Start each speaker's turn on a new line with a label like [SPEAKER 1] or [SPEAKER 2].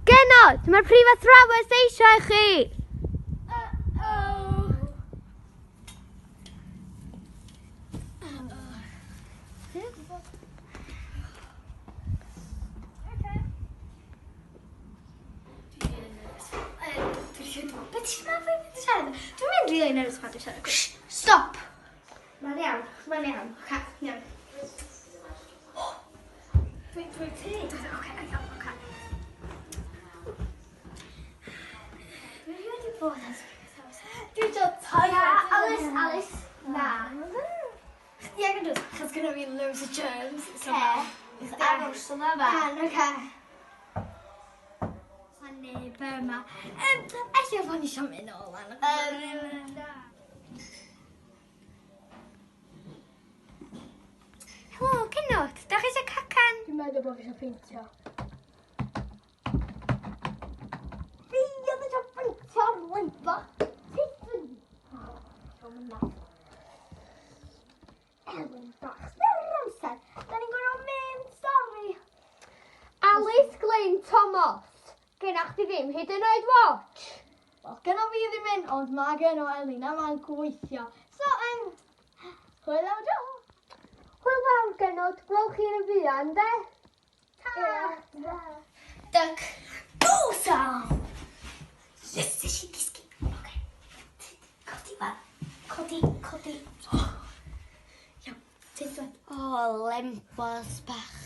[SPEAKER 1] Genod, mae'r prifathrawes eisiau chi!
[SPEAKER 2] Uh-oh. Beth ti'n meddwl fi'n mynd i siarad? Dwi'n mynd rili nervous pan dwi'n siarad. Shh, stop! Mae'n iawn, mae'n iawn. Oce, iawn. Dwi'n dwi ti. Oce, iawn, oce. Dwi rioed wedi bod yn Dwi eisiau tired. Na, Alice, Alice, na. Chdi angen dod, achos gyda fi loads o germs. So, Oce. Aros yma fa. Oce. Sa neb yma. Ella fod ni eisiau mynd nôl lan. Na.
[SPEAKER 1] Helo, Cenod. Da chi eisiau cacan?
[SPEAKER 2] Dwi'n meddwl bod fi eisiau peintio. Fi oedd eisiau peintio'r limba. Elin bach, sbio'r amser. Da ni'n gorfod mynd, sori.
[SPEAKER 1] Alice Glyn Thomas. Genna chdi ddim hyd yn oed watch.
[SPEAKER 2] Wel, gynno fi ddim un, ond mae gynno Elin a mae'n gweithio. So, hwyl am y tro.
[SPEAKER 1] Hwyl fawr, Genod. Gwelwch chi yn y fuan, de?
[SPEAKER 2] Ta! Duck. Goose! Yes, nes i disgyn. Oce. Codi fa. Codi, codi. Oh. Iawn, ti'n dweud.
[SPEAKER 1] O, lembos bach.